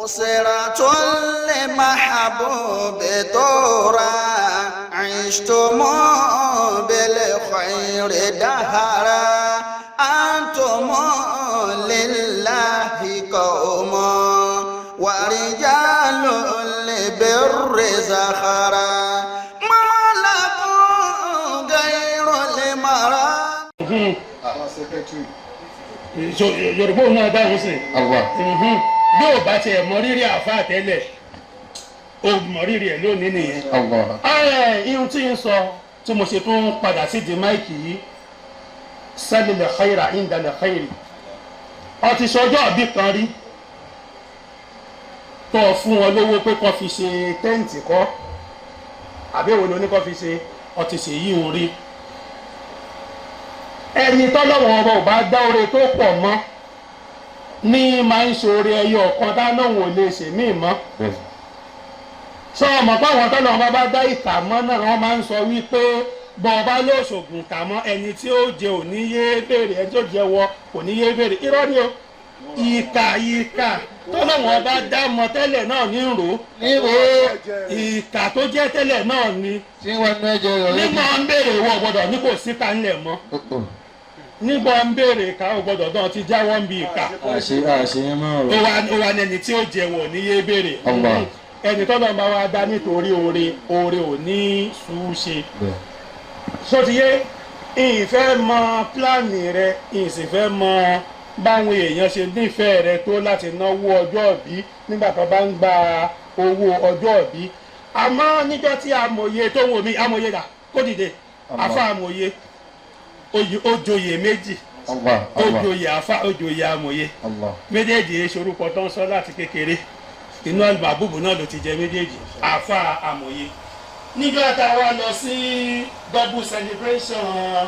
أسرة لمحبوب تورا عشتم بالخير دهرا أنتم لله قوم ورجال البر زخرا ما لكم غير المرام. Yorùbá òun náà dáhùn sí. Allah. Bí ò bá tiẹ̀ mọ rírì àáfàá tẹ́lẹ̀, o mọ rírì ẹ̀ lónìí nìyẹn. Allah. Ẹ ihun tí ń sọ tí mo ṣe tún padà sí di mic yìí, سل الخير عند الخير. Ọ ti sọjọ́ ọ̀bí kan rí tó o fún wọn lówó pé kó fi ṣe tent kọ́, àbí èwo ló ní kó fi ṣe? Ọ ti ṣe yí òun rí. Ẹni tọ́lọ́wọ́n ọba ò bá dá oore tó pọ̀ mọ́ ní máa ń ṣe oore ẹyọ ọ̀kan dáná, òun ò lè ṣèmíì mọ́. Sọ ọmọ báwọn tọ́lọ́wọ́n bá bá dá ìkà mọ́ náà, wọ́n máa ń sọ wípé bọ́ ọba lóṣogùn kà mọ́, ẹni tí ó jẹ ò ní yé béèrè, ẹni tí ó jẹ wọ kò ní yé béèrè. Irọ́ ni o. Ìkà, ìkà tọ́lọ́wọ́n bá dá mọ́ tẹ́lẹ̀ náà ní rò ó. Níbo? Ìkà tó jẹ́ tẹ́lẹ̀ náà ni. Tí wọ́n ń jẹ ọ̀rẹ́. Nígbà ń béèrè, wọ́n gbọ́dọ̀ ní kò sí ká ńlẹ̀ mọ́. Nígbà ń béèrè ká, ó gbọ́dọ̀ dán ti jáwọ́ ń bi ìkà. Àṣe àṣe yẹn máa Ó rọ. wá, ó wá ní tí ó jẹ wọ̀ ní yé béèrè. Allah. Ẹni tọ́lọ́ bá wá dá nítorí oore, oore ò ní sùúrù ṣe. Sotiye ìfẹ́ mọ plan rẹ, ìsìnfẹ́ mọ báwọn èèyàn ṣe nífẹ̀ẹ́ rẹ tó láti náwó ọjọ́ ìbí nígbà tó bá ń gba owó ọjọ́ ìbí. Àmọ́ níjọ́ tí amòye tó ń wò mí, amòye dà kó dìde. Allah. Afa amòye, ó joyè méjì. Allah. Ó Allah. joyè afa, ó joyè amòye. Allah. Méjèèjì eṣorúkọ tó ń sọ láti kékeré, inú àlùbábùbù náà ló ti jẹ méjèèjì, afa amòye. Níjọ́ tá a wá lọ sí double celebration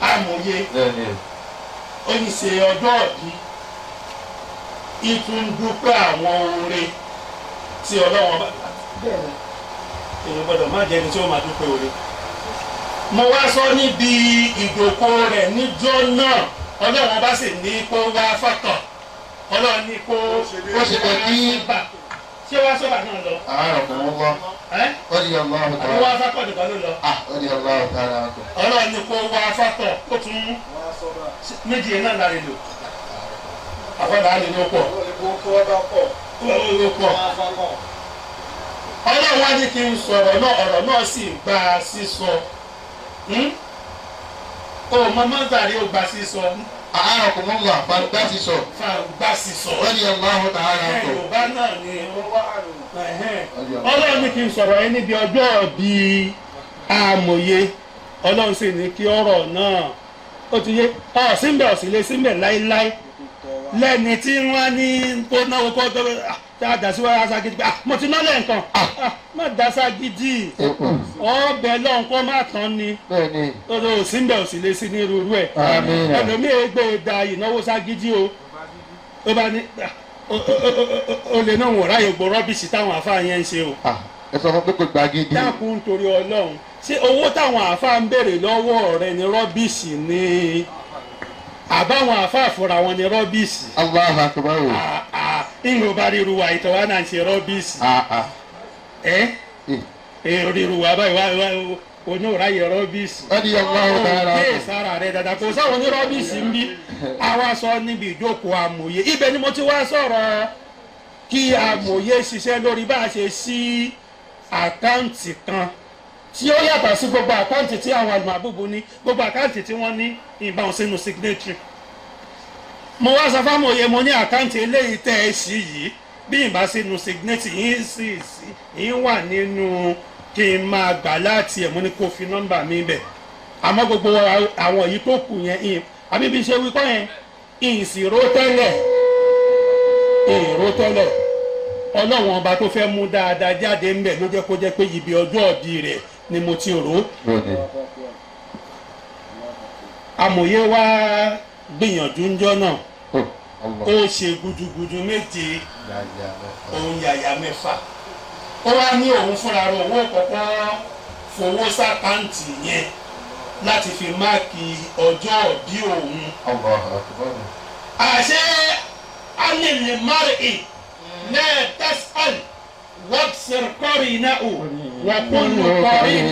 amòye, ó ní ṣe ọjọ́ ìbí, ìtúndúpẹ́ àwọn oore tí Ọlọ́wọ́n bá. Bẹ́ẹ̀ ni, èèyàn gbọ́dọ̀ má jẹ́ ẹni tí ó máa dúpẹ́ oore. Mo wá sọ níbi ìjókòó rẹ̀ níjọ́ náà, Ọlọ́wọ́n bá sì ní kó wá fọ́tọ̀, Ọlọ́run ní kó Ó ṣe kò ní. Bà ṣé wá sọ́bà náà lọ. Àárọ̀ kò wọ́n wọ́. Ẹ́ Ó di Allahu àbí ta'ala. wá fọ́tọ̀ nìkan ló lọ. Ah, ó di Allahu ta'ala. Ọlọ́run ní kó wá fọ́tọ̀, kó tún méjì náà láre lò, àfọ̀dà lè ló pọ̀, ó pọ̀. Ọlọ́run wá ní kí n sọ̀rọ̀ náà, ọ̀rọ̀ náà sì gba sísọ. O mọ mọ́tàrí, ó gba sísọ. Àárọ̀ kò wọ́n wà fàgbà ti sọ. Fa gba sísọ. Ó di Allahu ta'ala. Yorùbá náà ni. Ọlọ́run ní kí n sọ̀rọ̀ yẹn níbi ọjọ́ bíi amòye, Ọlọ́run sì ní kí ọ̀rọ̀ náà ó ti yé ọ síbẹ̀, ọ̀ sì lè síbẹ̀ láéláé lẹ́ni tí wọ́n ní kó náwó kó tó tá a dà sí wàhálà ságídí pé, "Ah, mo ti ná lẹ́ǹkan." Ah, má dá ságídí, ọbẹ̀ lọ́hùn kó má tán ni. Bẹ́ẹ̀ni. Ó síbẹ̀, ò sì lè sí ní irú ẹ̀. Àmín. Ẹlòmíì gbé da ìnáwó ságídí o, ó bá ní ó lè náà wọ̀ ráyè gbọ́ rubbish táwọn àfáà yẹn ń ṣe o. Ah, ẹ sọ fún pé kò gbàgede. Dákun, torí Ọlọ́run, ṣé owó táwọn àfáà ń béèrè lọ́wọ́ rẹ ní rubbish ni, àbáwọn àfáà fúnra wọn ní rubbish? Allahu akbar. Ìlú bá ríru wa ìtọ́wá náà ń ṣe rubbish. Ah ah. Ẹ ríru wa báyìí wá oníràyè rubbish. Ó di Allahu ta'ala. Ó sára rẹ dada, kò sáwọn ní rubbish ń bí. Àwa sọ níbi ìjókòó amòye, ibẹ̀ ni mo ti wá sọ̀rọ̀ kí amòye ṣiṣẹ́ lórí bá a ṣe sí account kan tí ó yàtọ̀ sí gbogbo account tí àwọn àlùmọ̀ ní, gbogbo account tí wọ́n ní ìbáwọn sínú signatory. Mo wá sọ fámòye, mo ní account eléyìí tẹ́ ẹ sí yìí, bí ìbá sínú signatory yín sì sí yín wà nínú kí n máa gbà láti ẹ̀. Mo ní kó fi nọ́mbà mi bẹ̀, àmọ́ gbogbo àwọn yìí tó kù yẹn, àbí bí ṣe wí kọ́ yẹn, ìsìró tẹ́lẹ̀, èrò tẹ́lẹ̀. Ọlọ́run ọba tó fẹ́ mú dáadáa jáde ńbẹ̀ ló jẹ́ kó jẹ́ pé ibi ọjọ́ ìbí rẹ̀ ni mo ti rò ó. Amòye wá gbìyànjú ńjọ́ náà, ó ṣe gudugudu méje òun yàyà mẹ́fà. Ó wá ní òun fúnra rẹ̀, òun kọ́kọ́ fowó sí account yẹn láti fi mark ọjọ́ ìbí òun. Àṣé alẹ́ lè márì. La tas'al wabsir qarinahu wa kullu qarin.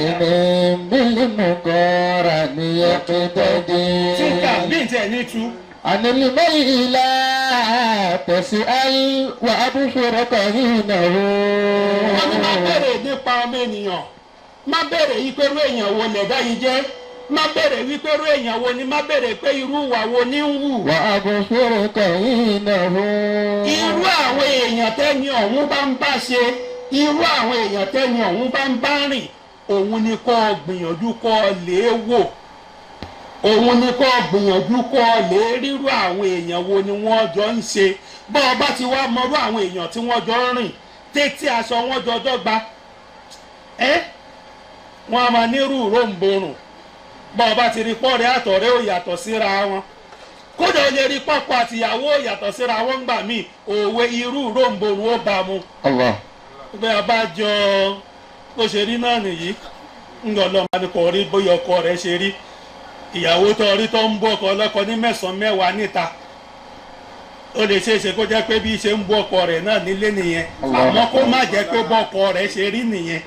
بالمقارن يقتدي Túkà bí n tẹ̀ ní tú. عن الميل لا تسأل وأبصر قرينه Wọ́n ní má bẹ̀rẹ̀ nípa ọmọ ènìyàn, má bẹ̀rẹ̀ yí pé irú èèyàn wo lẹ̀dá yìí jẹ́, má bẹ̀rẹ̀ wípé irú èèyàn wo ni, má bẹ̀rẹ̀ pé irú ìwà wo ni ń wù. وأبصر قرينه Irú àwọn èèyàn tẹ́ni ọ̀hún bá ń bá ṣe, irú àwọn èèyàn tẹ́ni ọ̀hún bá ń bá rìn, òun ni kó o gbìyànjú kó o lè wò, òun ni kó o gbìyànjú kó o lè rírú àwọn èèyàn wo ni wọ́n jọ ń ṣe. Bọ́ ọ bá ti wá mọrú àwọn èèyàn tí wọ́n jọ ń rìn, tètè aṣọ wọn jọ dọ́gba, ẹ́ wọ́n á máa nírú ròǹborùn. Bọ́ ọ bá ti rí pọ́ọ̀rẹ́ àtọ̀rẹ́ ò yàtọ̀ síra wọn, kódà ó lè rí pọ́pọ́ àtìyàwó ò yàtọ̀ síra wọn gbà míì, òwe irú ròǹborùn ó bá mu. Allah. Pé abájọ bó ṣe rí náà nìyí, ń lọ lọ́ọ́ máa ní kò rí bóyá ọkọ rẹ̀ ṣe rí, ìyàwó tó rí tó ń bú ọkọ ọlọ́kọ ní mẹ́sàn-án mẹ́wàá níta, ó lè ṣeé ṣe kó jẹ́ pé bí ṣe ń bú ọkọ rẹ̀ náà nílé nìyẹn. Allah. Àmọ́ kó má jẹ́ pé bọ́kọ rẹ̀ ṣe rí nìyẹn,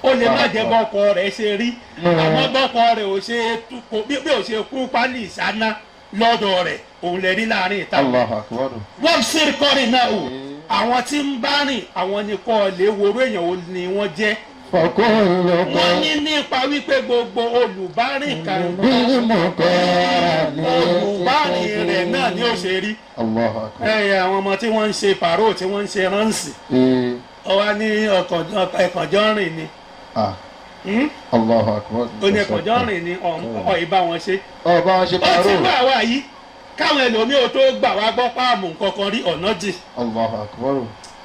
ó lè má jẹ́ bọ́kọ rẹ̀ ṣe rí, àmọ́ bọ́kọ rẹ̀ ò ṣe tú kò bí ò ṣe kú pálí ìṣáná lọ́dọ̀ rẹ̀ òun lè rí láàrin ìta. Allahu akbar. Wọ́n sì kọ́rin náà o, àwọn tí ń bá rìn, àwọn ni kò lè worú èèyàn wo ni wọ́n jẹ́. فكل Wọ́n ní nípa wípé gbogbo olùbárìn kan, بالمقارن olùbárìn rẹ̀ náà ni ó ṣe rí. Allahu akbar. Ẹ àwọn ọmọ tí wọ́n ń ṣe pàró, tí wọ́n ń ṣe ránṣì, Eh, ọwá ní ẹ̀kànjọ́ rìn ni. ah, Hmm? Allahu akbar. Ó ní ẹ̀kànjọ́ rìn ni ọ̀ ìbá wọn ṣe. Ọ bá wọn ṣe Ó ti pàrọ̀. wá àwa yìí káwọn ẹlòmíì ò tó gbà wá gbọ́ páàmù nǹkankan rí ọ̀nà jì. Allahu akbar.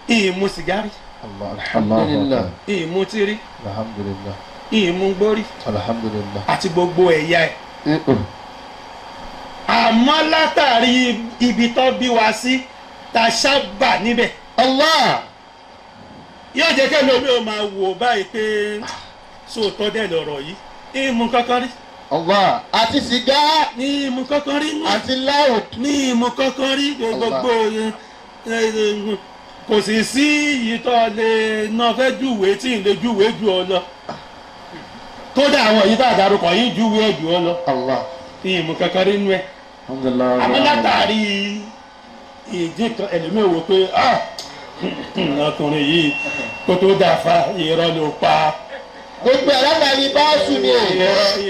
Ìmú sìgárì, Allah, alhamdulillah. Ìmú tírí, Alhamdulillah. Ìmú gbórí Alhamdulillah. àti gbogbo ẹ̀yà ẹ̀. Eh, oh. Àmọ́ látàrí ibi tó bí wa sí ta sábà níbẹ̀, Allah. yóò jẹ́ kẹ́lẹ́ omi ò máa wò báyìí pé sóòótọ́ dẹ̀ lọ̀rọ̀ yìí, ìmú kankan rí, Allah. Àti sìgá. ní ìmú kankan rí nù, Àti loud. ní ìmú kankan rí gbogbo ẹ, kò sì sí yìí tó lè náà fẹ́ júwèé tí ì lè júwèé jù ọ lọ, kódà àwọn yìí tá a dárúkọ yìí júwèé jù ọ lọ. Allah. Ní ìmú kankan rí nù ẹ. Alhamdulillah. Àmọ́ látàrí ìdí kan, ẹlòmíì wò pé, "Ah, ọkùnrin yìí kó tó dàfa, irọ́ ló pa." Gbogbo ẹ̀ látàrí báàsù ni o.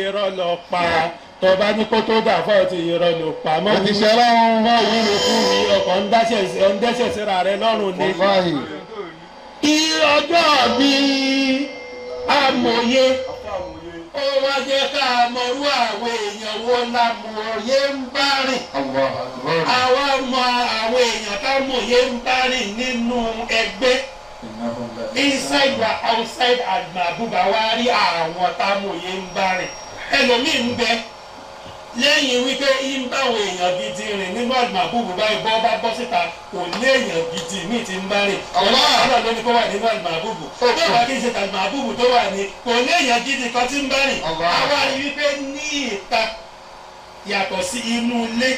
Irọ́ ló pa, tọba ní kó tó dàfa ó ti irọ́ ló pa mọ́. Mo ti ṣe ọlọ́run. Mọ́ wíwò fún mi, ọkọ̀ ń dẹ́sẹ̀ síra rẹ lọ́rùn ni. Wallahi. Ọjọ́ bíi amòye ó wá jẹ́ ká mọ̀rú àwọn èèyàn wo lamòye ń bá rìn. Allahu akbar. Àwa mọ àwọn èèyàn támòye ń bá rìn nínú ẹgbẹ́, inside wa outside àgbàbùbà wa rí àwọn támòye ń bá rìn. Ẹlòmíì ń bẹ lẹ́yìn wípé ń bá àwọn èèyàn gidi rìn nínú àgbàbùbù báyìí, bọ́ bá bọ́ síta, kò ní èèyàn gidi míì ti ń bá rìn. Allah. Ọlọ́run ló ní kó wà nínú àgbàbùbù tó bá kí n ṣe àgbàbùbù tó wà ní, kò ní èèyàn gidi kan tí ń bá rìn. Allah. Àwa rí wípé ní ìta yàtọ̀ sí inú ilé,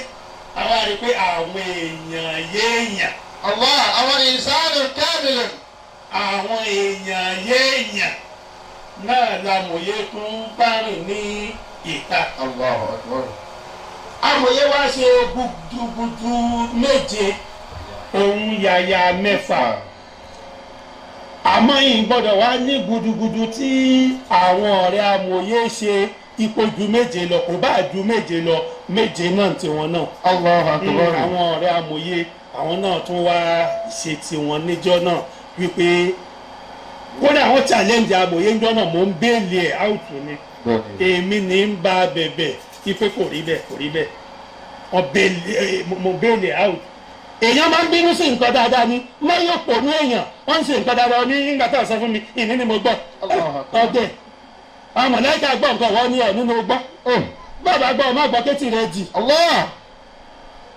àwa rí pé àwọn èèyàn yéèyàn, Allah. Àwọn ìsánù kamilun. Àwọn èèyàn yéèyàn náà lamòye tún bá rìn ní ìta. Allahu akbar. Amòye wá ṣe gudugudu méje òun yàyà mẹ́fà, àmọ́ yìí gbọ́dọ̀ wá ní gudugudu tí àwọn ọ̀rẹ́ amòye ṣe ipò ju méje lọ, kò bá ju méje lọ, méje náà tiwọn náà. Allahu akbar. Àwọn ọ̀rẹ́ amòye, àwọn náà tún wá ṣe tiwọn níjọ́ náà wípé kódà àwọn challenge amòye níjọ́ náà, mò ń bail ẹ̀ out ni. Bẹ́ẹ̀ni. Èmi ní ń bá bẹ̀bẹ̀ ipe kò rí bẹ́ẹ̀, kò rí bẹ́ẹ̀, wọ́n bail ẹ̀, mo bail ẹ̀ out. Èèyàn máa ń bínú sí nǹkan dáadáa ni, má yóò pò ní èèyàn wọ́n ń ṣe nǹkan dáadáa ní nígbà tá a sọ fún mi ìní ni mo gbọ́. Allahu Akbar. Ọdẹ àwọn mọ̀lẹ́kà gbọ́ nǹkan, wọ́n ní ẹ̀ nínú gbọ́. Oh. Bàbá gbọ́, má gbọ́ kétì rẹ jì. Allah.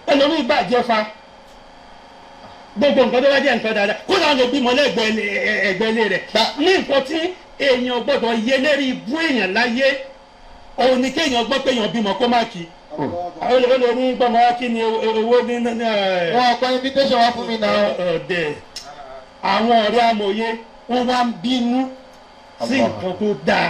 Ẹlòmíì bàjẹ́ fa gbogbo nǹkan tó bá jẹ́ nǹkan dáadáa, kó náà lè bímọ lẹ́gbẹ̀ẹ́ ẹgbẹ́ ilé rẹ̀ ní nǹkan tí èèyàn gbọ́dọ̀ yé lérí ibú èèyàn láyé òun ni kéèyàn gbọ́ pé èèyàn bímọ kó má kí. Àwọn olè ní gbọ́mọ wá kí ni owó ní Wọ́n kọ invitation wá fún mi náà. Ọ̀dẹ̀. Àwọn ọ̀rẹ́ amòye wọ́n wá ń bínú sí nǹkan tó dáa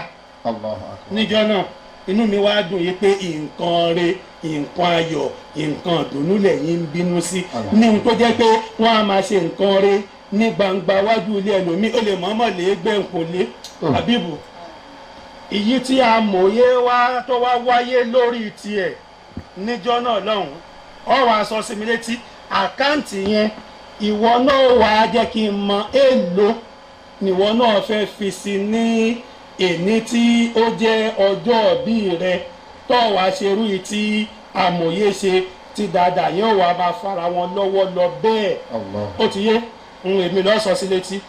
níjọ́ náà. Inú mi wá dùn yìí pé nǹkan re, nǹkan ayọ̀, nǹkan ìdùnnú lẹ́yìn ń bínú sí, ní ohun tó jẹ́ pé wọ́n á máa ṣe nǹkan re ní gbangba wájú ilé ẹlòmíì, ó lè mọ̀ọ́mọ̀ lè gbé nǹkan lé Àbíbù. Èyí tí amòye wá tó wá wáyé lórí tiẹ̀ níjọ́ náà lọ́hùn-ún, ọ wàá sọ sí mi létí àkáǹtì yẹn, ìwọ náà wàá jẹ́ kí n mọ èèlò níwọ náà fẹ́ fi sí ní èní tí ó jẹ́ ọjọ́ ìbí rẹ, tó wàá ṣerú yìí tí amòye ṣe, tí dáadáa yẹn wàá máa fara wọn lọ́wọ́ lọ bẹ́ẹ̀. Ó ti yé èmi lọ́ọ́ sọ sí létí,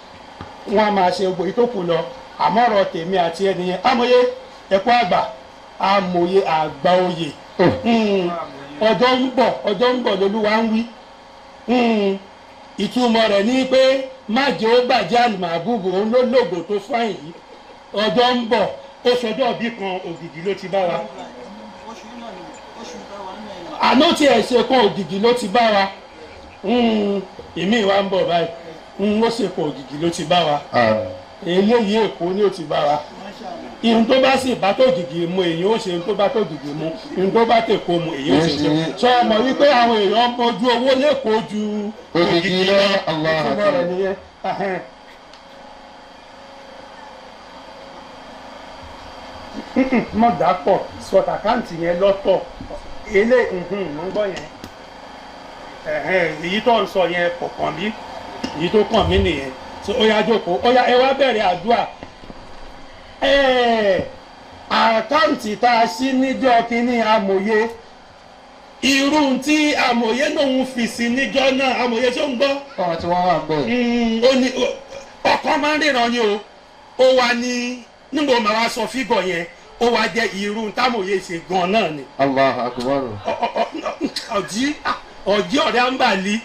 wọ́n á máa ṣe gbogbo ìtókù lọ. Àmọ́ ọ̀rọ̀ tèmi àti ẹnìyẹn, amòye ẹ̀kọ́ àgbà, amòye àgbà oyè, ọjọ́ ń bọ̀, ọjọ́ ń bọ̀ lolúwa ń wí. Ìtumọ̀ rẹ̀ ní pé má jẹ́ ó bàjẹ́ àlùmọ̀bùbù, òun ló lògò tó fáyìn yìí. Ọjọ́ ń bọ̀, ó sọjọ́ bí kan ògìgì ló ti bá wa. Àná tí ẹ̀ ṣe kan ògìgì ló ti bá wa. Ìmí wa ń bọ̀ báyìí, ó ṣe kan ògìgì ló ti bá wa. Eléyìí Èkó ni ó ti bá wa. Ihun tó bá sì bá tó gìgì mu èyí ó ṣe, ihun tó bá tó gìgì mu, ihun tó bá tèkó mu èyí ó ṣe. Sọ ọmọ wípé àwọn èèyàn mọjú owó lẹ́kọ̀ọ́ ju ògìgì lọ. Ìtumọ̀ rẹ̀ nìyẹn. Mọ̀ dàpọ̀ sọ̀tà àkáǹtì yẹn lọ́tọ̀ ilé mọ̀ ń gbọ́ yẹn. Èyí tó ń sọ yẹn kò kàn mí, èyí tó kàn mí nìyẹn. Ó yá jókòó, ó yá ẹ wá bẹ̀rẹ̀ àdúrà. Àkáǹtì tá a ṣí níjọ́ kínní amòye, irú tí amòye náà ń fi sí níjọ́ náà, amòye tó ń gbọ́. Ọ̀rọ̀ tí wọ́n wà bẹ́ẹ̀. Ó ní ọkàn máa ń ríran ni o, ó wà ní nígbà ó máa wá sọ fígọ̀ yẹn, ó wá jẹ́ irú támòye ṣe gan náà ni. Allahu Akbar. Ọ̀jí ọ̀rẹ́ àǹbàlí,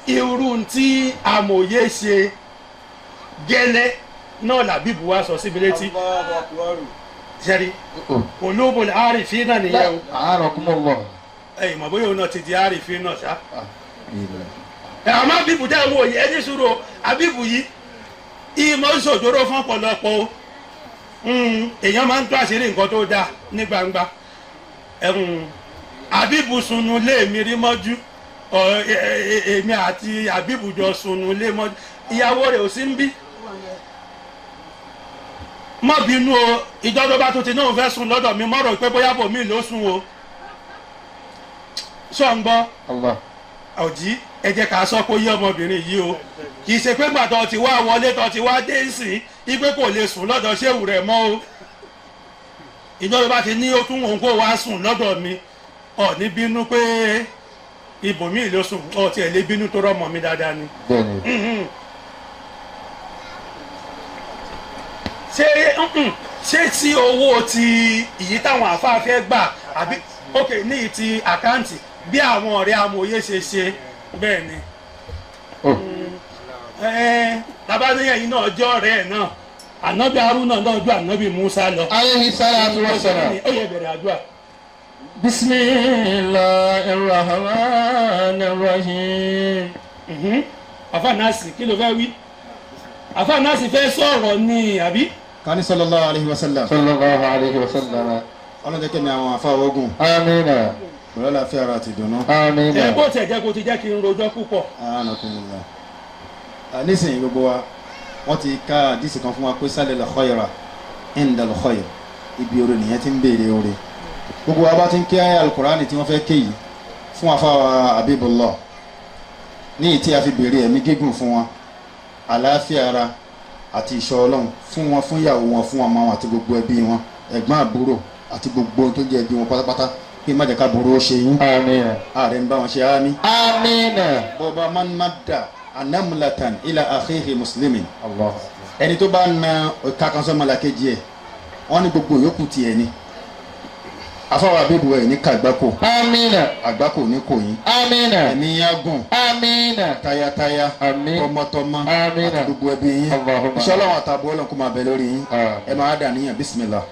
irú tí amòye ṣe gẹ́lẹ́ náà làbíbù wa sọ síbi létí. Sẹ́rí olóbol àrífín náà nìyẹn o. A'anakumullah. Ẹ ìmọ̀ bóyá òun náà ti di àrífín náà ṣá. Àmọ́ àbíbù dá wo yìí, ẹni sùúrù àbíbù yìí ìmọ̀ ń ṣòjóró fún ọ̀pọ̀lọpọ̀ o. Èèyàn máa ń tó àṣírí nǹkan tó dáa ní gbangba. Àbíbù sunu lé mi rí mọ́jú, èmi àti àbíbù jọ sunu lé mọ́jú, ìyàwó rẹ̀ ò sí ń bí. Má bínú o, ìjọ tó bá tún ti náà fẹ́ sùn lọ́dọ̀ mi, mọ́rọ̀ pé bóyá bòmí ló sùn o. Sọ ń gbọ́ ọ̀jí, ẹ jẹ́ ká sọ pé yé ọmọbìnrin yìí o, kì í ṣe pé gbàtọ̀ ti wá wọlé tó ti wá dé sí i pé kò lè sùn lọ́dọ̀ ṣéwù rẹ̀ mọ́ o. Ìjọ tó bá ti ní ó tún òun kó wá sùn lọ́dọ̀ mi, ọ̀ ní bínú pé ibòmí ló sùn, ọ̀ tiẹ̀ lè bínú tó rọ́mọ mi dáadáa ni. Ṣé tí owó ti ìyí táwọn àáfàá fẹ́ gbà àbí ok ní ti àkáǹtì bí àwọn ọ̀rẹ́ amòye ṣe ṣe bẹ́ẹ̀ ni. Bàbá níyẹn yìí náà jẹ́ ọ̀rẹ́ ẹ̀ náà, ànábì Haruna náà ju ànábì Musa lọ. Alayhi salatu wa salam. Ó yẹ bẹ̀rẹ̀ àdúrà. Bismillahir rahmanir rahim. Àfáà Nasi kí ló fẹ́ wí? Àfáà Nasi fẹ́ sọ̀rọ̀ ni àbí? Kani sallallahu alayhi wa sallam. Sallallahu alayhi wa sallam. Ọlọ́run jẹ́ kí ni àwọn àfáà ogun. Amina. Pẹ̀lú àlàáfíà ara àti ìdùnnú. Amina. Ẹ bó tiẹ̀ jẹ́ kó ti jẹ́ kí n rojọ́ púpọ̀. Anakumullah. Nísìnyí gbogbo wa wọ́n ti ká àdìsí kan fún wa pé salil khayra indal khayr, ibi oore nìyẹn ti ń béèrè oore. Gbogbo wa bá ti ń ké àyá alukurani tí wọ́n fẹ́ ké yìí fún àfáà Habibullah ní ìtí a fi béèrè ẹ̀mí gígùn fún wọn, àlàáfíà ara àti ìṣọ́ Ọlọ́run fún wọn, fún ìyàwó wọn, fún ọmọ wọn àti gbogbo ẹbí wọn, ẹ̀gbọ́n àbúrò àti gbogbo ohun tó jẹ́ ẹbí wọn pátápátá, kí má jẹ́ ká burú ó ṣe yín. Àmín. Ààrẹ ń bá wọn ṣe àmín. Àmín. Bọ́ba man madda anamlatan ila akhihi muslimin. Allah. Ẹni tó bá na ọ̀ka kan sọ́mọlá kejì ẹ̀, wọ́n ní gbogbo yòókù tiẹ̀ ni. Afáwọn abébù ẹ̀ ní kàgbákò. Àmín. Àgbákò ní kò yín. Àmín. Ẹ̀mí yá gùn. Àmín. Tayataya. Àmín. Tọmọtọmọ. Àmín. Àti gbogbo ẹbí yín. Allahumma. Iṣẹ́ Ọlọ́run àtàbọ̀ Ọlọ́run kó máa bẹ lórí yín. Àmín. Ẹ máa dà níyàn bismillah.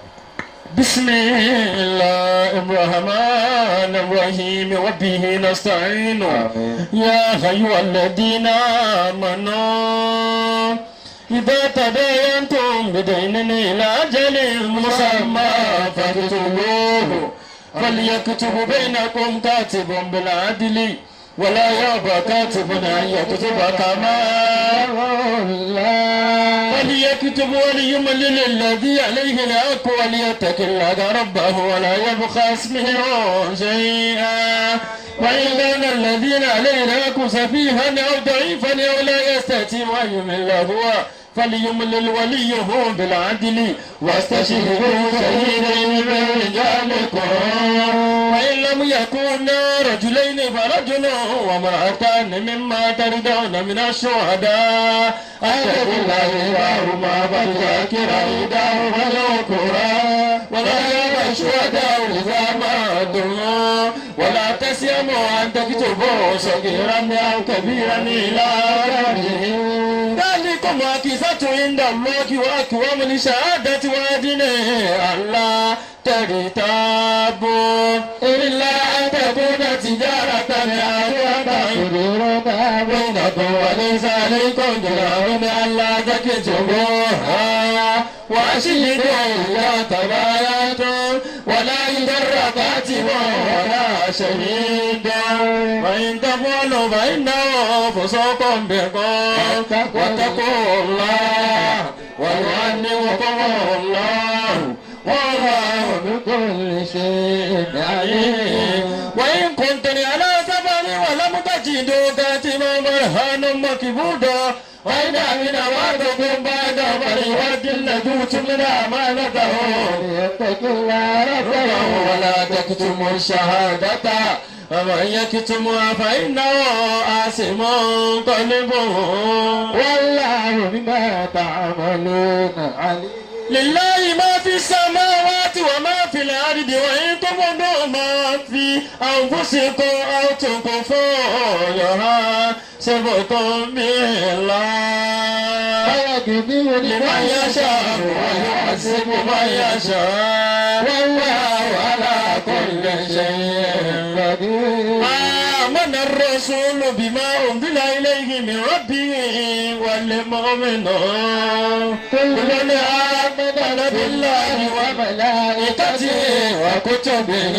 بسم الله الرحمن الرحيم وبه نستعين. آمين. يا أيها الذين آمنوا إذا تداينتم بدين إلى أجل مسمى فاكتبوه فليكتب بينكم كاتب بالعدل ولا يأبى كاتب أن يكتب كما فليكتب وليملل الذي عليه الحق وليتق الله ربه ولا يبخس منه شيئا وإن كان الذين عليه الحق سفيها أو ضعيفا أو لا يستطيع أن يمل هو فليملل وليه بالعدل واستشهدوا شهيدين من رجالكم وإن لم يكونا رجلين فرجل وامرأتان مما ترضون من الشهداء أن تضل إحداهما فتذكر إحداهما الأخرى ولا يأبى الشهداء إذا ما دعوا ولا تسأموا أن تكتبوا صغيرا أو كبيرا إلى أجله ذلكم أقسط عند الله وأقوم للشهادة وأدنى ألا ترتابوا إلا أن تكون تجارة حاضرة بينكم وليس عليكم جناح ألا تكتبوها وأشهدوا إذا تبايعتم ولا يضر كاتب ولا شهيد وإن تفعلوا فإنه فسوق بكم واتقوا الله ويعلمكم الله والله بكل شيء عليم. وإن كنتم على سفر ولم تجدوا كاتبا فرهان مقبوضا وإن أمن بعضكم بعضا فليؤد الذي اؤتمن أمانته يتق الله ربه ولا تكتموا الشهادة ومن يكتمها فإنه آثم قلبه والله بما تعملون عليم. لله ما في السماوات وما في الأرض وإن تبدوا ما في أنفسكم أو تخفوه يحاسبكم به الله فيغفر لمن يشاء ويعذب من يشاء والله على كل شيء قدير. آمن الرسول بما أنزل إليه من ربه والمؤمنون كل آمن بالله وملائكته وكتبه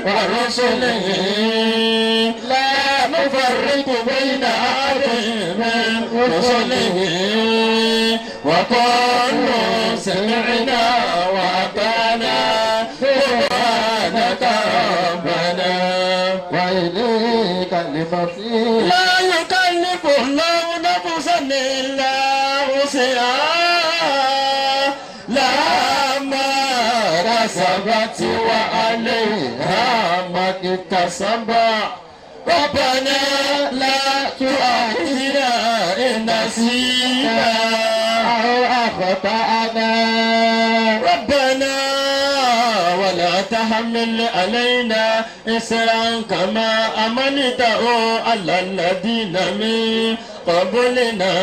ورسله لا نفرق بين أحد من رسله وقالوا سمعنا وأطعنا غفرانك ربنا وإليك المصير. لا يكلف الله نفسا إلا وسعها لها ما كسبت وعليها ما اكتسبت ربنا لا تؤاخذنا إن نسينا أو أخطأنا. ربنا ولا تحمل علينا إصرا كما حملته على الذين من قبلنا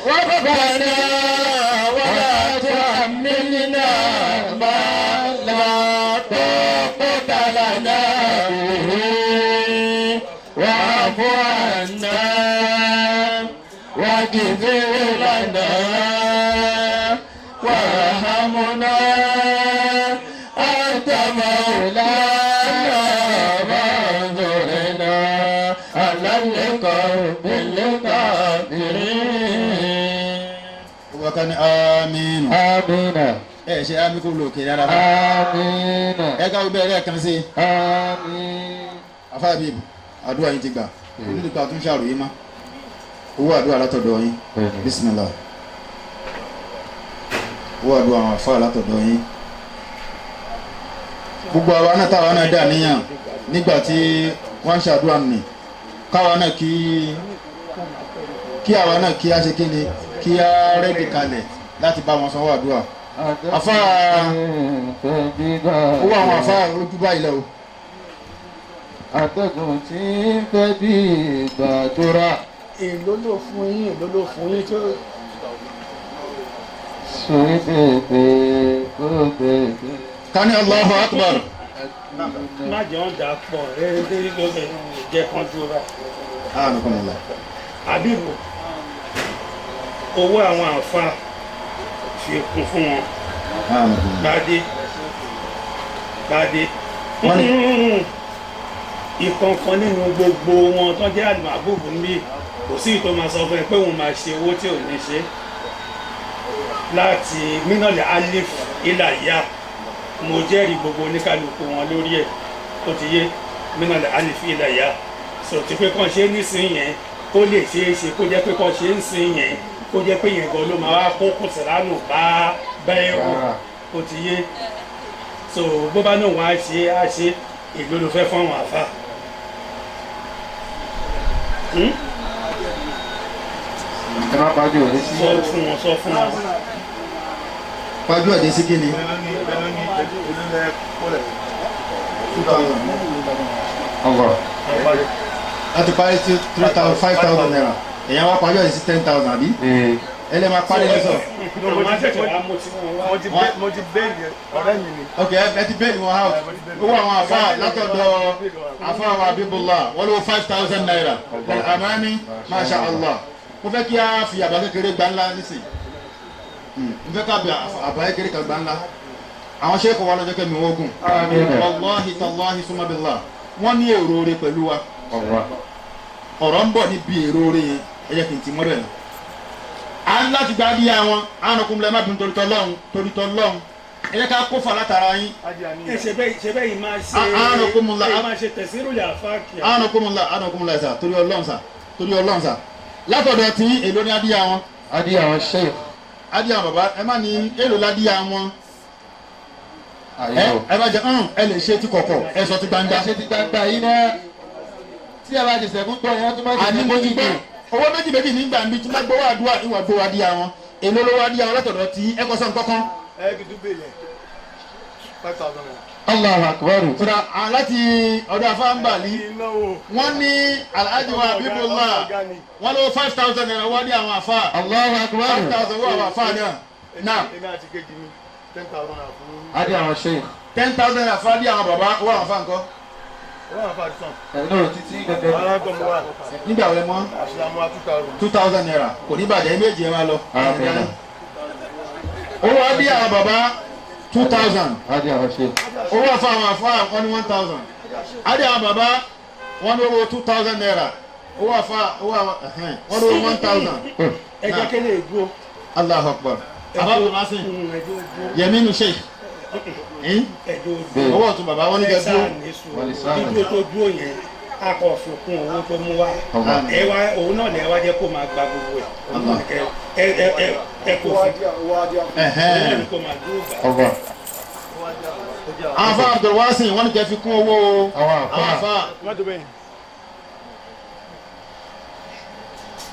ربنا ولا تحملنا ما لا طاقة لنا به واعف عنا واغفر لنا وارحمنا أنت مولانا فانصرنا على القوم الكافرين. Wọ́n ká ní àmín. آمين. Ẹ ṣe àmín kó lókè rárá. آمين. Ẹ ká gbé ẹrẹ́ kan sí. آمين. Afáàbí àdúrà yín ti gbà. Onídìgbà tún ṣàròyé má. Owó àdúrà látọ̀dọ̀ yín. Bismillah. Owó àdúrà àwọn àfáà látọ̀dọ̀ yín. Gbogbo àwa náà táwa náà dà níyàn nígbà tí wọ́n ń ṣàdúrà nì. Káwa náà kí àwa náà kí á ṣe kí ni kí á ready kalẹ̀ láti bá wọn sanwó àdúrà. Àfáà owó àwọn àfáà ojú báyìí lọ o. Atẹ́gùn tí ń fẹ́ bí gbàdúrà. Èló ló fún yín, èló ló fún yín tó Kani Allahu Akbar. Má jẹ́ ọ́n dà pọ̀ ẹ ẹ jẹ́ kan dúró báyìí. Anakumullah. Àbíbò owó àwọn àfa fi kún fún wọn. Anakumullah. Gbadé gbadé Wọ́n ní- ìkọ̀ọ̀kan nínú gbogbo wọn tó jẹ́ àlùmọ́ níbí kò sí ìtọ́ máa sọ fún ẹ pé òun máa ṣe owó tí ò ní ṣe láti mínàlẹ̀ alif ilà ya mo jẹ́rìí gbogbo oníkálukú wọn lórí ẹ̀ ó ti yé mínàlẹ̀ alif ilà ya sọ ti pé kàn ṣe é nísìnyí yẹn kó lè ṣeé ṣe kó jẹ́ pé kàn ṣe é nísìnyí yẹn kó jẹ́ pé yẹn gan ló máa wá kó kùsìránù bá bẹ́ẹ̀ ó ti yé so bó bá náà wọn á ṣe á ṣe èlò ló fẹ́ fún àwọn àfa. Ẹ má pàjọ òní sí. Sọ fún wọn, sọ fún wọn. Pàjọ ẹ̀dẹ́ sí kí ni? 2,000. Allah. Láti parí sí 3,000 5,000 naira. Èèyàn wá pàjọ ẹ̀dẹ́ sí 10,000 àbí? Ẹ lè máa parí lẹ́sọ̀. Àwọn akẹ́kọ̀ọ́ wa mú tí wọ́n wá. Mo ti bẹ́ẹ̀lì ọ̀rẹ́ mi ni. Ok, ẹ ti bẹ́ẹ̀lì wọn out. Owó àwọn àfa látọ̀dọ̀ àfa àwọn Abibullah wọ́n lówó 5,000 naira. Àmàmí Masha Allah. Mo fẹ́ kí a fi àbá kékeré gbá ńlá nísìnyí. Mo fẹ́ ká bí àbá kékeré kan gbá ńlá. Àwọn ṣẹ́kọ̀ọ́ wa lọ́jọ́ kẹ́mi wọ́n gùn. Àmín. Wallahi tallahi summa billah. Wọ́n ní èrò oore pẹ̀lú wa. Allah. Ọ̀rọ̀ ń bọ̀ níbi èrò oore yẹn. Ẹ jẹ́ kí n ti mọ́rẹ̀ lọ. À ń láti gba adíyá wọn. Ànàkùnlẹ̀ má bínú torítọ́ lọ́hùn torítọ́ lọ́hùn. Ẹ jẹ́ ká kó fà látara yín. Ẹ ṣe bẹ́ẹ̀ ṣe bẹ́ẹ̀ yìí máa ṣe Anakumullah. ẹ máa ṣe tẹ̀síìrù lè àfa kìá. Anakumula anakumula sa torí Ọlọ́run sa torí Ọlọ́run sa látọ̀dọ̀ tí èlò ní adíyá wọn. Adi àwọn sheikh. Adíyá wọn bàbá ẹ má ní èlò ládíyá wọn. Ẹ Àyò. ẹ bá jẹ ẹ lè ṣe ti kọ̀kọ̀ ẹ sọ ti gbangba. Ẹ ṣe ti gbangba yìí náà. Tí a bá ti sẹ̀kún gbọ́ yẹn, wọ́n tún máa ti Àní mo ti gbọ́ owó méjì méjì nígbà mi tí má gbowó àdúrà ìwà gbowó adíyá wọn èlò lówó adíyá wọn látọ̀dọ̀ tí ẹ kọ́ sọ nǹkankan. Ẹ kì í tún bẹ́ẹ̀lì ẹ̀ 5,000 naira. Allahu akbar. Sọ̀rọ̀ láti ọ̀dọ̀ afáǹbàlì wọ́n ní Alhaji wa Abibullah wọ́n lówó 5,000 naira wọ́n ní àwọn àfa Allahu akbar. 5,000 wọ́n àwọn àfa náà náà Èmi àti kejì mi 10,000 naira fún. Adi àwọn sheikh. 10,000 naira fún adíyá àwọn bàbá wọ́n àwọn àfa nǹkan. Wọ́n àfa àti sàn. Ẹ náà títí gẹ́gẹ́. Alágbọ̀n mu wa. Nígbà wọlé mọ́ Àṣìlámù wa 2,000. 2,000 naira kò ní bàjẹ́ méjì ẹ máa lọ. Àmín. Owó adíyá àwọn bàbá 2,000. Adi àwọn sheikh. Owó àfa àwọn àfa wọn ní 1,000. Adíyá àwọn bàbá wọn ní owó 2,000 naira. Owó àfa owó àwọn ẹ̀hẹ́n wọn ní owó 1,000. Ẹ jẹ́ kí lè dúró. Allahu Akbar. Àbá bàbá sìn. Ẹ jẹ́ ó dúró. Yẹmínú Sheikh. Ẹ jẹ́ ó dúró. Owó ọ̀tún bàbá wọn ní Ẹ kẹ́ sáà dúró. ní sùúrù. Dídúró tó dúró yẹn a kò fi kún owó tó mú wá. Allah. Ẹ wá òun náà lẹ wá jẹ́ kó máa gba gbogbo ẹ̀. Òun náà ní kẹ́ ẹ ẹ ẹ ẹ kò fi. Òun náà ní kó máa dúró gbà. Allah. Àwọn afa Abdulwasin wọn ní kẹ́ fi kún owó Àwọn àfa. àwọn afa. Má tó bẹ́yìn.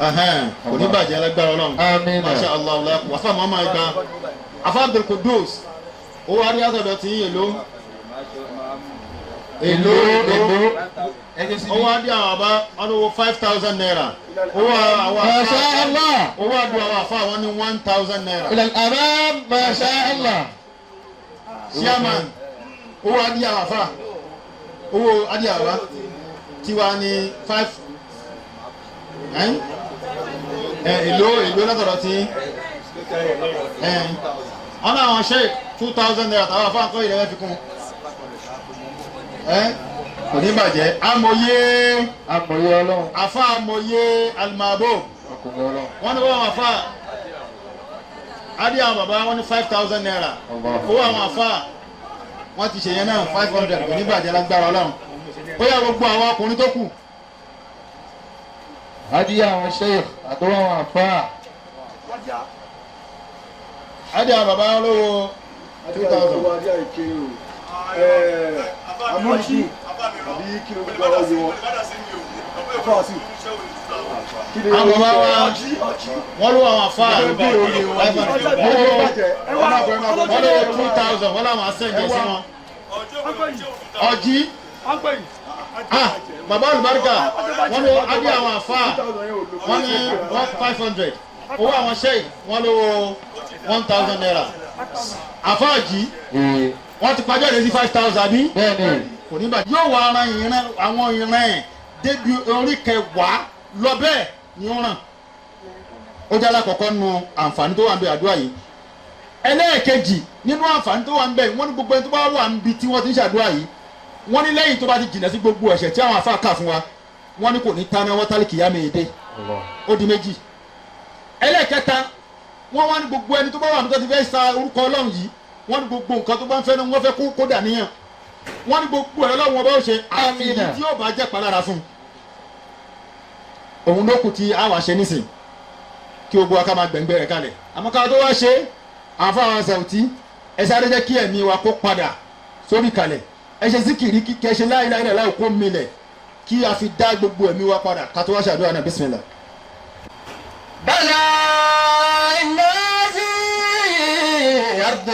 Ẹ̀hẹ́n, kò ní bàjẹ́ lágbára Ọlọ́run. Àmín. Masha Allah la wàfà Muhammad gba afa Abdulkudus owó adíyàtọ̀dọ̀ tí yín èlò èlò èlò Ẹ jẹ́ síbi. owó adíyà àwọn àbá wọn owó 5,000 naira owó àwọn Masha àfa Allah. owó àdúrà àwọn àfa wọn ní 1,000 naira Ila al-amam. Masha Allah. chairman owó adíyà àwọn àfa owó adíyà àbá tiwa ní five ẹ̀ èlò èlò látọ̀dọ̀ tí ẹ̀ ọ̀nà àwọn sheik 2,000 naira tàwọn afáǹkọ́ kọ́ ìrẹ́wẹ́ fi kún ẹ̀ kò ní bàjẹ́ amòye Amòye Ọlọ́run. afa amòye alimabo Ọkùnrin Ọlọ́run. wọ́n ní wọ́n àwọn afa adé àwọn bàbá wọ́n ní 5,000 naira Allah. owó àwọn afa wọ́n ti ṣèyẹn náà 500 kò ní bàjẹ́ lágbára Ọlọ́run ó yà gbogbo àwọn ọkùnrin tó kù Adi àwọn sheikh àtọwọ́ àwọn àfa. adé àwọn bàbá wọn lówó 2,000. Amúlùkù àbí kí ló gbọ́ ọyọ wọn. Àwọn bàbá wa wọ́n lówó àwọn afa wọ́n lówó 2,000 wọ́n làwọn asẹ́ǹjẹ̀ sí wọn. Ọjí ah bàbá olùbáríkà wọ́n lówó adé àwọn afa wọ́n ní 500 owó àwọn sheik wọ́n lówó 1,000 naira. Àfáàjì wọ́n ti pàjọ́ ìrẹsì 5,000 bí? Bẹ́ẹ̀ni. Kò ní bàjẹ́. Yóò wá ara ìran àwọn ìran ẹ̀ débi orí kẹwàá lọ bẹ́ẹ̀ ni ó ràn. Ó jẹ́ alákọ̀ọ́kọ́ nu àǹfààní tó wà ń bẹ àdúrà yìí. Ẹlẹ́ẹ̀kejì nínú àǹfààní tó wà ń bẹ, wọ́n ní gbogbo ẹni tó bá wà ń bi tí wọ́n ti ń ṣàdúrà yìí, wọ́n ní lẹ́yìn tó bá ti jìnnà sí gbogbo ẹ̀ṣẹ̀ tí àwọn afá kà fún wa, wọ́n ní kò ní tán náwó tálíkì yá mi èdè. Ó di méjì. Ẹlẹ́ẹ̀kẹta, wọ́n wá ní gbogbo ẹni tó bá wà ní tó ti fẹ́ sa orúkọ Ọlọ́run yìí, wọ́n ní gbogbo nǹkan tó bá ń fẹ́ ní wọ́n fẹ́ kó dà níyàn, wọ́n ní gbogbo ẹ̀ Ọlọ́run ọba ó ṣe àfi tí yóò bá jẹ́ palára fún un. Òun ló kù tí a wà ṣe nísìn kí gbogbo wa ká máa gbẹ̀ngbẹ̀ rẹ̀ kalẹ̀. Àmọ́ ká tó wá ṣe àfáwọn Sàwùtí, ẹ sáré jẹ́ kí ẹ̀mí wa kó padà sórí kalẹ̀. Ẹ ṣe síkìrì kí ẹ ṣe láìláìlẹ̀ láì kó milẹ̀ kí a fi dá gbogbo ẹ̀mí wa padà ká tó wá ṣàdúrà náà. Bísímilà. بلى النازي أرض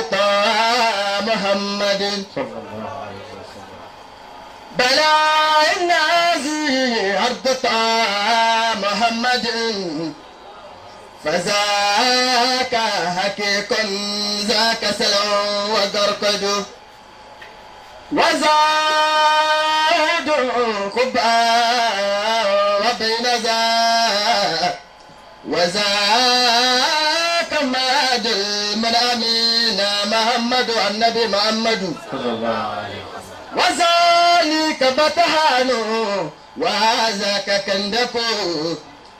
محمد بلى النازي أرض محمد فذاك حقيق ذاك سلو وقرقد وزاد خبا وبين ذا وذاك ماد المنامين محمد النبي محمد وذلك بطحان وذاك كندك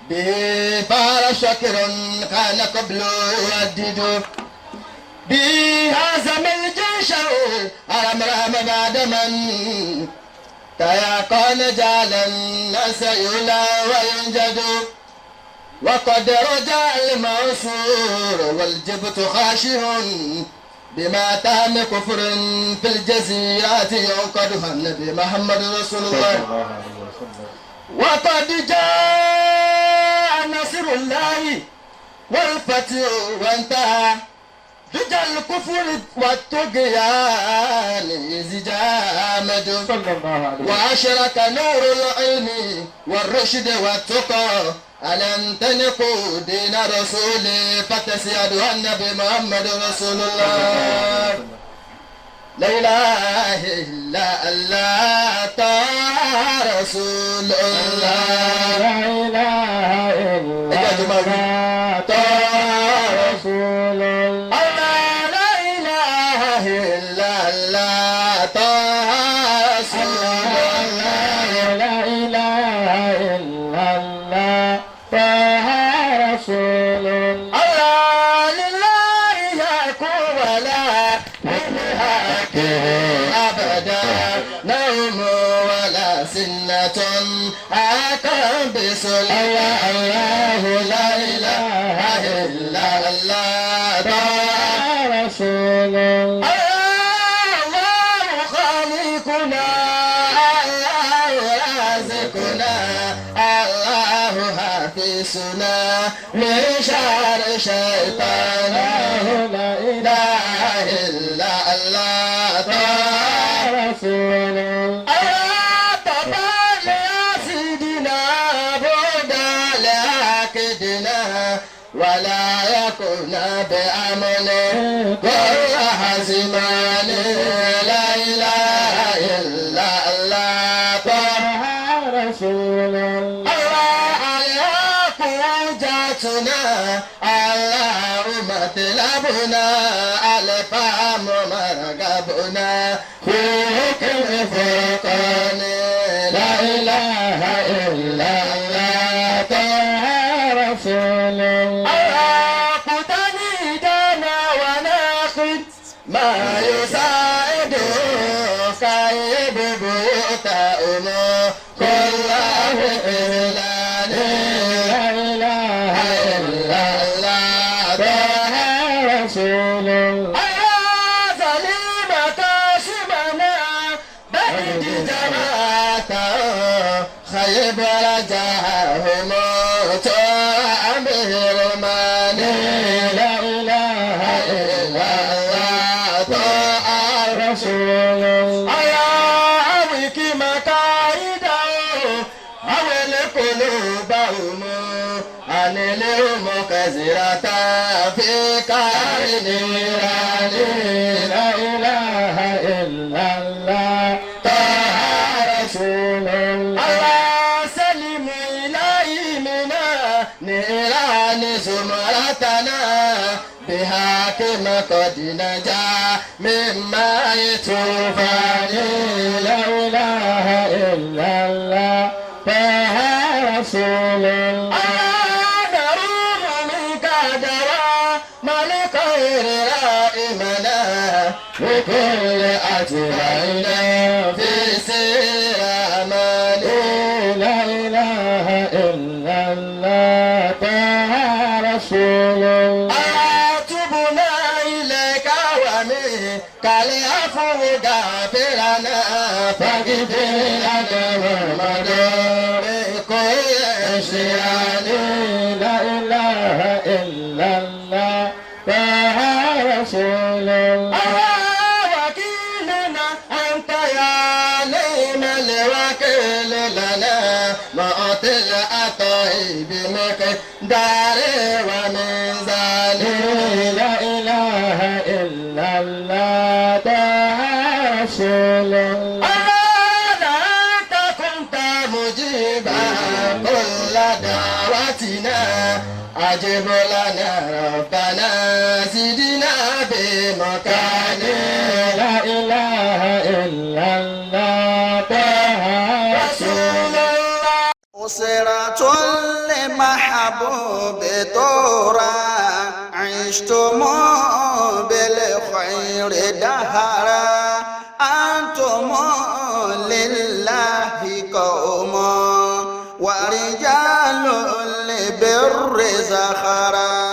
بفار شكر كان قبل يردد بهزم الجيش أمرهم بعد من تيقن جعل الناس يولى وينجد وقد رجع المنصور والجبت خاشع بما تام كفر في الجزيرات ينقدها النبي محمد رسول الله وقد جاء نصر الله والفتح وانتهى دجى الكفر والطغيان إذ جامد وأشرك نور العلم والرشد والتقى ألم تنقوا دين رسولي فتسيد النبي محمد رسول الله لا إله إلا الله طه رسول الله لا إله إلا الله طه رسول الله الله لا إله إلا الله طه رسول الله لا إله إلا الله طه رسول الله الله لله يكون ولا للحق أبدا نوم ولا سنة أكرم بسل الله لا إله إلا الله طه رسول الله الله خالقنا الله رازقنا الله حافظنا من شر شيطان لا لا إله إلا الله إله رسول الله الله يا سيدنا بودا لعقدنا ولا يكون بأمن كل حزمان لا إله إلا الله طه رسول الله الله على قوجاتنا الله مطلبنا الفهم مرغبنا في حكم فرقان لا إله إلا الله طه رسول الله الله قتني دنا وناخد ما يساعد خيب بيوت أمو كل إعلان لا إله إلا الله طه رسول الله أيا ظليم كاشمنا بعد جماعة خيب رجاهم أمير ما أنلهم كثيرة في كارنيران. لا إله إلا الله طه رسول الله. الله سلم إلهي منا نيران زمرتنا بحاكم قد نجا مما يتوفاني. لا إله إلا الله طه رسول الله. نروم منك دواء ملك رائمنا بكل أجرنا في سير أماني. لا إله إلا الله طه رسول الله. تبنا إليك ومنك العفو غافرنا فاغفر لنا محمد بكل عصيان. لا إله إلا الله طه رسول الله. وكيلنا أنت يا نعم الوكيل لنا معطي العطاء بمقدار وميزان. لا إله إلا الله طه رسول الله. أنت كنت مجيبا كل دعوتنا أجب لنا ربنا زدنا بمكان. لا إله إلا الله طه رسول الله. أسرة لمحبوب تورا عشتم بالخير دهرا أنتم لله قوم ورجال البر زخرا.